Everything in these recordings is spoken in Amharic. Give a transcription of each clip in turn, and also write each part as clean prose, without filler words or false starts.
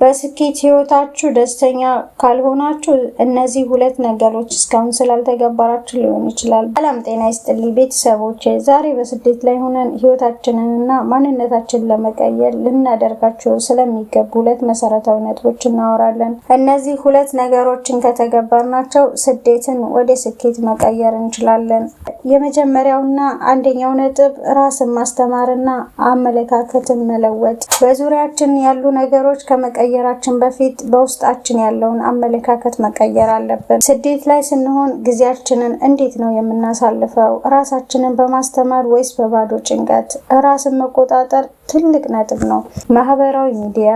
በስኬት ህይወታችሁ ደስተኛ ካልሆናችሁ እነዚህ ሁለት ነገሮች እስካሁን ስላልተገበራችሁ ሊሆን ይችላል። ሰላም ጤና ይስጥልኝ ቤተሰቦች፣ ዛሬ በስደት ላይ ሆነን ህይወታችንንና ማንነታችንን ለመቀየር ልናደርጋቸው ስለሚገቡ ሁለት መሰረታዊ ነጥቦች እናወራለን። እነዚህ ሁለት ነገሮችን ከተገበርናቸው ስደትን ወደ ስኬት መቀየር እንችላለን። የመጀመሪያውና አንደኛው ነጥብ ራስን ማስተማርና አመለካከትን መለወጥ። በዙሪያችን ያሉ ነገሮች ከመቀየራችን በፊት በውስጣችን ያለውን አመለካከት መቀየር አለብን። ስደት ላይ ስንሆን ጊዜያችንን እንዴት ነው የምናሳልፈው? ራሳችንን በማስተማር ወይስ በባዶ ጭንቀት? ራስን መቆጣጠር ትልቅ ነጥብ ነው። ማህበራዊ ሚዲያ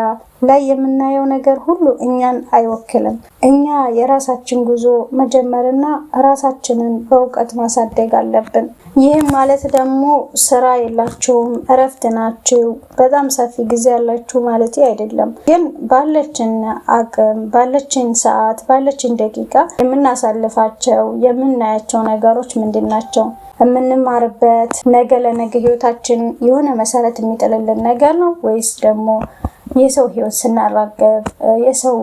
ላይ የምናየው ነገር ሁሉ እኛን አይወክልም። እኛ የራሳችን ጉዞ መጀመርና ራሳችንን በእውቀት ማሳደግ አለብን። ይህም ማለት ደግሞ ስራ የላችሁም፣ እረፍት ናችሁ፣ በጣም ሰፊ ጊዜ ያላችሁ ማለት አይደለም። ግን ባለችን አቅም፣ ባለችን ሰዓት፣ ባለችን ደቂቃ የምናሳልፋቸው የምናያቸው ነገሮች ምንድን ናቸው? የምንማርበት ነገ ለነገ ህይወታችን የሆነ መሰረት የሚጥልልን ነገር ነው ወይስ ደግሞ የሰው ህይወት ስናራገብ፣ የሰው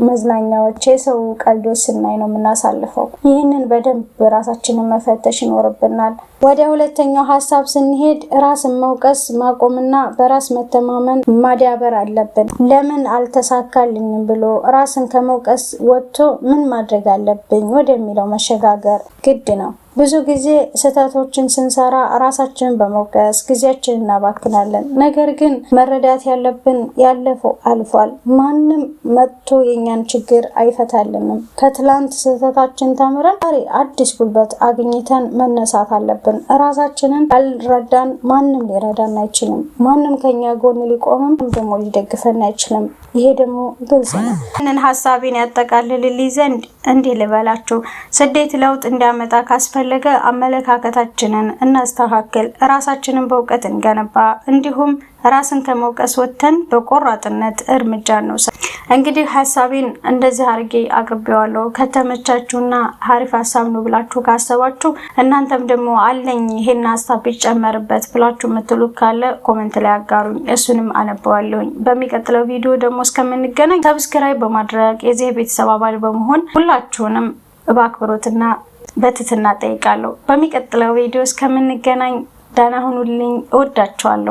መዝናኛዎች፣ የሰው ቀልዶች ስናይ ነው የምናሳልፈው? ይህንን በደንብ ራሳችንን መፈተሽ ይኖርብናል። ወደ ሁለተኛው ሀሳብ ስንሄድ ራስን መውቀስ ማቆምና በራስ መተማመን ማዳበር አለብን። ለምን አልተሳካልኝም ብሎ ራስን ከመውቀስ ወጥቶ ምን ማድረግ አለብኝ ወደሚለው መሸጋገር ግድ ነው። ብዙ ጊዜ ስህተቶችን ስንሰራ ራሳችንን በመውቀስ ጊዜያችንን እናባክናለን። ነገር ግን መረዳት ያለብን ያለፈው አልፏል። ማንም መጥቶ የእኛን ችግር አይፈታልንም። ከትላንት ስህተታችን ተምረን ዛሬ አዲስ ጉልበት አግኝተን መነሳት አለብን። ራሳችንን ካልረዳን ማንም ሊረዳን አይችልም። ማንም ከኛ ጎን ሊቆምም ደግሞ ሊደግፈን አይችልም። ይሄ ደግሞ ግልጽ ነው። ይህንን ሀሳቤን ያጠቃልልልኝ ዘንድ እንዲህ ልበላችሁ። ስደት ለውጥ እንዲያመጣ ካስፈለገ አመለካከታችንን እናስተካክል፣ ራሳችንን በእውቀት እንገነባ፣ እንዲሁም ራስን ከመውቀስ ወጥተን በቆራጥነት እርምጃ እንውሰድ። እንግዲህ ሀሳቤን እንደዚህ አድርጌ አቅርቤዋለሁ። ከተመቻችሁና ሀሪፍ ሀሳብ ነው ብላችሁ ካሰባችሁ፣ እናንተም ደግሞ አለኝ ይሄን ሀሳብ ቢጨመርበት ብላችሁ የምትሉ ካለ comment ላይ አጋሩኝ፣ እሱንም አነበዋለሁኝ። በሚቀጥለው ቪዲዮ ደግሞ እስከምንገናኝ subscribe በማድረግ የዚህ ቤተሰብ አባል በመሆን ሁላችሁንም በአክብሮትና በትህትና ጠይቃለሁ። በሚቀጥለው ቪዲዮ እስከምንገናኝ ደህና ሁኑልኝ። እወዳችኋለሁ።